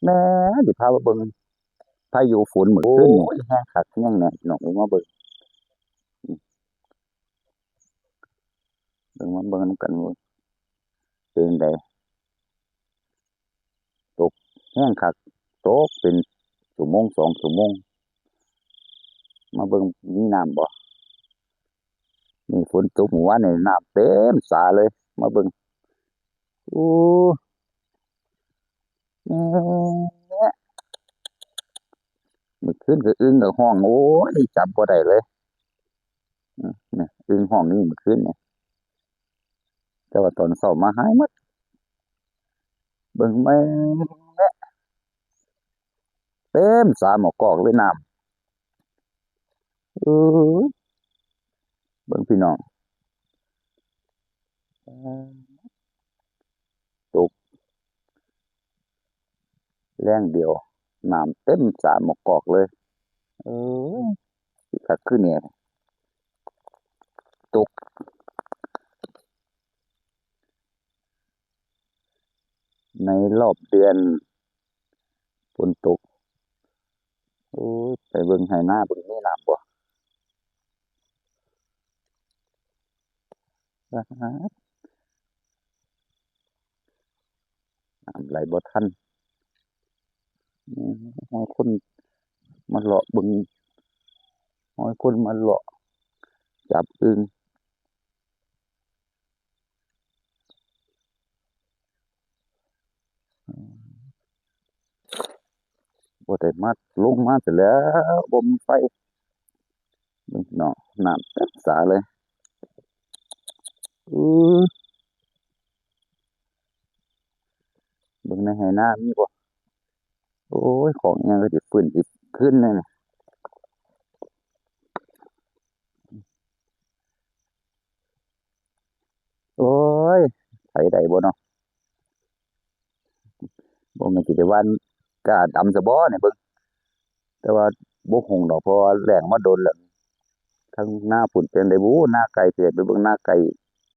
ແມ່ນ ຊິພາມາເບິ່ງພາຍຸຝົນມື້ຄືນນີ້ ໂອ້ຍ ແຮງຄັກແຮງແນ່ ພີ່ນ້ອງເອີຍ ມາເບິ່ງ ເບິ່ງ ມາເບິ່ງນຳກັນວ່າເປັນໃດ. ຕົກແຮງຄັກ ຕົກເປັນຊົ່ວໂມງສອງຊົ່ວໂມງ ມາເບິ່ງມີນ້ຳບໍ່. ນີ້ຝົນຕົກມື້ວານນີ້ ນ້ຳເຕັມສາເລີຍ ມາເບິ່ງ ໂອ້ ແມ່ ມື້ຄືນກໍອຶ່ງກໍຮ້ອງ ໂອ້ຍ ຈັບບໍ່ໄດ້ເລີຍ ອືມ ນີ້ ອຶ່ງຮ້ອງນີ້ມື້ຄືນນີ້ ແຕ່ວ່າຕອນເຊົ້າມາຫາຍໝົດ ເບິ່ງແມ່ ເຕັມສາໝອກກອກເລີຍນ້ຳ ເອີຍ ເບິ່ງພີ່ນ້ອງ ຕົກແລງດຽວ ນ້ຳເຕັມສາໝອກກອກເລີຍ ເອີຍ ຊິຄັກຄືແນ່ ຕົກ ໃນລອບເດືອນຝົນຕົກ ໂອ້ຍ ໄປເບິ່ງໄຮ່ນາເບິ່ງມີນ້ຳບໍ່ ປາດ ນ້ຳໄຫຼບໍ່ທັນ ຮອຍຄົນມາເລາະເບິ່ງ ຮອຍຄົນມາເລາະຈັບອຶ່ງ ບໍ່ໄດ້ມາ ລົງມາຊະແລ້ວ ບໍ່ມີໄຟ ເບິ່ງພີ່ນ້ອງ ນ້ຳເຕັມສາເລີຍ ອື ເບິ່ງໃນໄຮ່ນາມີບໍ່ ໂອ້ຍ ຂອງອີ່ຫຍັງກໍຊິຟື້ນຊິຄືນແນ່ ໂອ້ຍ ໄຖໄດ້ບໍ່ເນາະ ບໍ່ແມ່ນຊິໄດ້ຫວ່ານກ້າດຳຊະບໍ່ນີ້ເບິ່ງ ແຕ່ວ່າບໍ່ຫົງດອກ ເພາະວ່າແລ້ງມາດົນແລ້ວ ທາງນາພຸ້ນເປັນໃດບຸ ນາໄກ່ ຊິໄດ້ໄປເບິ່ງນາໄກ່